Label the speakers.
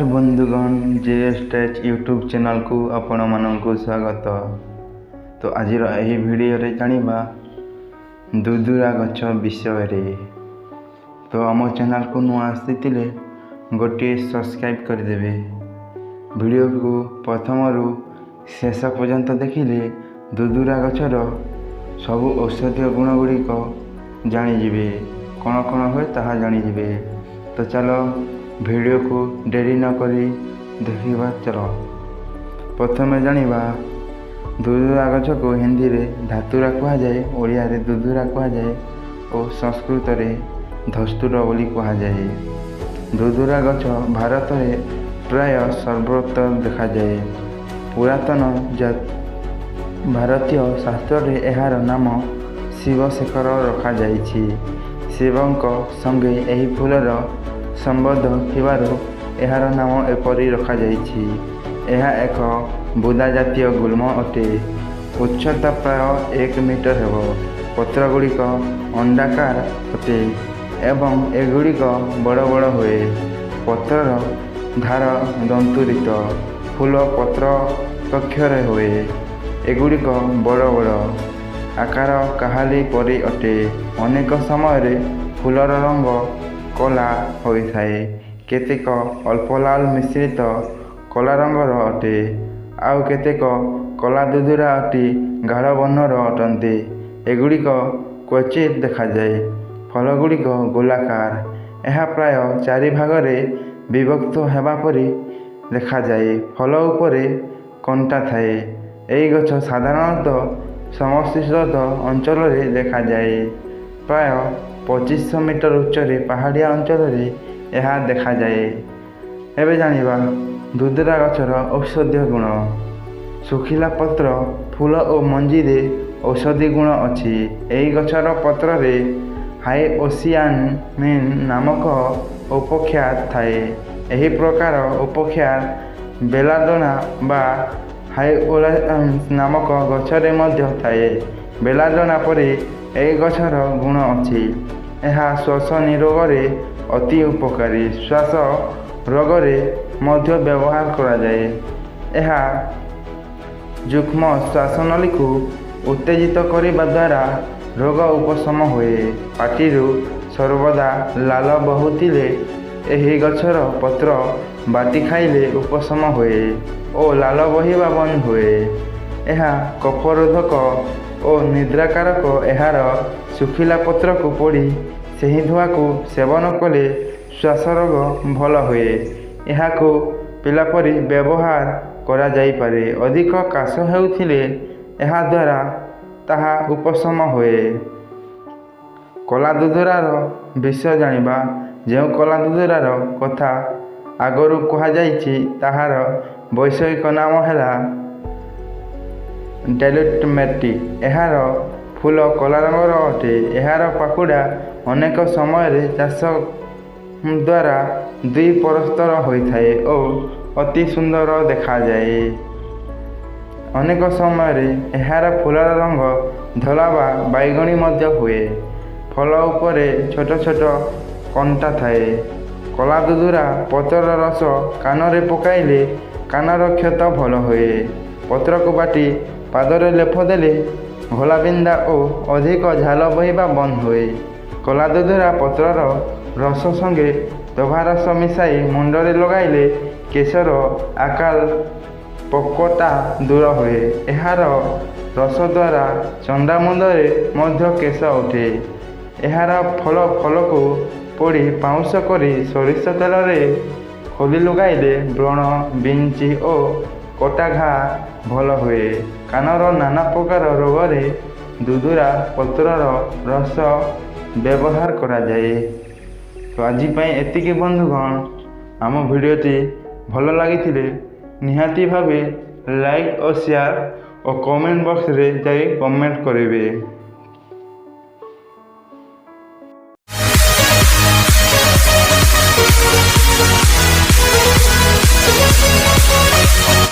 Speaker 1: ନମସ୍କାର ବନ୍ଧୁଗଣ, ଜେ ଷ୍ଟେଚ୍ ୟୁଟ୍ୟୁବ୍ ଚ୍ୟାନେଲ୍କୁ ଆପଣମାନଙ୍କୁ ସ୍ୱାଗତ। ତ ଆଜିର ଏହି ଭିଡ଼ିଓରେ ଜାଣିବା ଦୁଦୁରା ଗଛ ବିଷୟରେ। ତ ଆମ ଚ୍ୟାନେଲ୍କୁ ନୂଆ ଆସିଥିଲେ ଗୋଟିଏ ସବସ୍କ୍ରାଇବ୍ କରିଦେବେ। ଭିଡ଼ିଓକୁ ପ୍ରଥମରୁ ଶେଷ ପର୍ଯ୍ୟନ୍ତ ଦେଖିଲେ ଦୁଦୁରା ଗଛର ସବୁ ଔଷଧୀୟ ଗୁଣ ଗୁଡ଼ିକ ଜାଣିଯିବେ, କ'ଣ କ'ଣ ହୁଏ ତାହା ଜାଣିଯିବେ। ତ ଚାଲ, ଭିଡ଼ିଓକୁ ଡେରି ନକରି ଦେଖିବା। ଚାଲ ପ୍ରଥମେ ଜାଣିବା, ଦୁଦୁରା ଗଛକୁ ହିନ୍ଦୀରେ ଧାତୁରା କୁହାଯାଏ, ଓଡ଼ିଆରେ ଦୁଦୁରା କୁହାଯାଏ ଓ ସଂସ୍କୃତରେ ଧସ୍ତୁର ବୋଲି କୁହାଯାଏ। ଦୁଦୁରା ଗଛ ଭାରତରେ ପ୍ରାୟ ସର୍ବତ୍ର ଦେଖାଯାଏ। ପୁରାତନ ଭାରତୀୟ ଶାସ୍ତ୍ରରେ ଏହାର ନାମ ଶିବଶେଖର ରଖାଯାଇଛି। ଶିବଙ୍କ ସଙ୍ଗେ ଏହି ଫୁଲର ସମ୍ବନ୍ଧ ଥିବାରୁ ଏହାର ନାମ ଏପରି ରଖାଯାଇଛି। ଏହା ଏକ ବୁଦା ଜାତୀୟ ଗୁଳ୍ମ ଅଟେ। ଉଚ୍ଚତା ପ୍ରାୟ 1 ମିଟର ହେବ। ପତ୍ରଗୁଡ଼ିକ ଅଣ୍ଡାକାର ଅଟେ ଏବଂ ଏଗୁଡ଼ିକ ବଡ଼ ବଡ଼ ହୁଏ। ପତ୍ରର ଧାର ଦନ୍ତୁରିତ। ଫୁଲ ପତ୍ର କକ୍ଷରେ ହୁଏ। ଏଗୁଡ଼ିକ ବଡ଼ ବଡ଼, ଆକାର କାହାଳୀ ପରି ଅଟେ। ଅନେକ ସମୟରେ ଫୁଲର ରଙ୍ଗ କଳା ହୋଇଥାଏ। କେତେକ ଅଳ୍ପ ଲାଲ ମିଶ୍ରିତ କଳା ରଙ୍ଗର ଅଟେ। ଆଉ କେତେକ କଳା ଦୁଦୁରା ଅତି ଗାଢ଼ ବର୍ଣ୍ଣର ଅଟନ୍ତି। ଏଗୁଡ଼ିକ କ୍ୱଚିତ୍ ଦେଖାଯାଏ। ଫଳଗୁଡ଼ିକ ଗୋଲାକାର। ଏହା ପ୍ରାୟ ଚାରି ଭାଗରେ ବିଭକ୍ତ ହେବା ପରି ଦେଖାଯାଏ। ଫଳ ଉପରେ କଣ୍ଟା ଥାଏ। ଏହି ଗଛ ସାଧାରଣତଃ ସମଶୀତୋଷ୍ଣ ଅଞ୍ଚଳରେ ଦେଖାଯାଏ। ପ୍ରାୟ 2500 ମିଟର ଉଚ୍ଚରେ ପାହାଡ଼ିଆ ଅଞ୍ଚଳରେ ଏହା ଦେଖାଯାଏ। ଏବେ ଜାଣିବା ଦୁଦୁରା ଗଛର ଔଷଧୀୟ ଗୁଣ। ଶୁଖିଲା ପତ୍ର, ଫୁଲ ଓ ମଞ୍ଜିରେ ଔଷଧୀ ଗୁଣ ଅଛି। ଏହି ଗଛର ପତ୍ରରେ ହାଇଓସିଆମିନ୍ ନାମକ ଉପକ୍ଷାର ଥାଏ। ଏହି ପ୍ରକାର ଉପକ୍ଷାର ବେଲାଡୋନା ବା ହାଇଓସିଆମସ୍ ନାମକ ଗଛରେ ମଧ୍ୟ ଥାଏ। ବେଲାଡୋନା ପରି ଏହି ଗଛର ଗୁଣ ଅଛି। ଏହା ଶ୍ୱାସନୀ ରୋଗରେ ଅତି ଉପକାରୀ। ଶ୍ୱାସ ରୋଗରେ ମଧ୍ୟ ବ୍ୟବହାର କରାଯାଏ। ଏହା ଯୁଗ୍ମ ଶ୍ୱାସନଳୀକୁ ଉତ୍ତେଜିତ କରିବା ଦ୍ୱାରା ରୋଗ ଉପଶମ ହୁଏ। ପାଟିରୁ ସର୍ବଦା ଲାଳ ବହୁଥିଲେ ଏହି ଗଛର ପତ୍ର ବାଟି ଖାଇଲେ ଉପଶମ ହୁଏ ଓ ଲାଳ ବୋହିବା ବନ୍ଦ ହୁଏ। ଏହା କଫରୋଧକ ଓ ନିଦ୍ରାକାରକ। ଏହାର ଶୁଖିଲା ପତ୍ରକୁ ପୋଡ଼ି ସେହି ଧୂଆଁକୁ ସେବନ କଲେ ଶ୍ୱାସ ରୋଗ ଭଲ ହୁଏ। ଏହାକୁ ପିଲା ପରି ବ୍ୟବହାର କରାଯାଇପାରେ। ଅଧିକ କାଶ ହେଉଥିଲେ ଏହାଦ୍ୱାରା ତାହା ଉପଶମ ହୁଏ। କଳା ଦୁଦୁରାର ବିଷୟ ଜାଣିବା। ଯେଉଁ କଳା ଦୁଦୁରାର କଥା ଆଗରୁ କୁହାଯାଇଛି, ତାହାର ବୈଷୟିକ ନାମ ହେଲା ଡାଇଲୋଟମେଟିକ୍। ଏହାର ଫୁଲ କଳା ରଙ୍ଗର ଅଟେ। ଏହାର ପାଖୁଡ଼ା ଅନେକ ସମୟରେ ଚାଷ ଦ୍ୱାରା ଦୁଇ ପରସ୍ତର ହୋଇଥାଏ ଓ ଅତି ସୁନ୍ଦର ଦେଖାଯାଏ। ଅନେକ ସମୟରେ ଏହାର ଫୁଲର ରଙ୍ଗ ଧଳା ବା ବାଇଗଣୀ ମଧ୍ୟ ହୁଏ। ଫଳ ଉପରେ ଛୋଟ ଛୋଟ କଣ୍ଟା ଥାଏ। କଳା ଦୁଦୁରା ପତ୍ରର ରସ କାନରେ ପକାଇଲେ କାନର କ୍ଷତ ଭଲ ହୁଏ। ପତ୍ରକୁ ବାଟି ପାଦରେ ଲେପ ଦେଲେ ଘୋଳାବିନ୍ଧା ଓ ଅଧିକ ଝାଳ ବୋହିବା ବନ୍ଦ ହୁଏ। କଳା ଦୁଦୁରା ପତ୍ରର ରସ ସଙ୍ଗେ ଦଭାରସ ମିଶାଇ ମୁଣ୍ଡରେ ଲଗାଇଲେ କେଶର ଅକାଳ ପକ୍ୱତା ଦୂର ହୁଏ। ଏହାର ରସ ଦ୍ୱାରା ଚଣ୍ଡାମୁଣ୍ଡରେ ମଧ୍ୟ କେଶ ଉଠେ। ଏହାର ଫଳକୁ ପୋଡ଼ି ପାଉଁଶ କରି ସୋରିଷ ତେଲରେ ଖୋଳି ଲଗାଇଲେ ବ୍ରଣ, ବିଞ୍ଚି ଓ କଟା ଘା ଭଲ ହୁଏ। କାନର ନାନା ପ୍ରକାର ରୋଗରେ ଦୁଦୁରା ପତ୍ରର ରସ ବ୍ୟବହାର କରାଯାଏ। ତ ଆଜି ପାଇଁ ଏତିକି ବନ୍ଧୁଗଣ। ଆମ ଭିଡ଼ିଓଟି ଭଲ ଲାଗିଥିଲେ ନିହାତି ଭାବେ ଲାଇକ୍ ଓ ସେୟାର ଓ କମେଣ୍ଟ ବକ୍ସରେ ଯାଇ କମେଣ୍ଟ କରିବେ।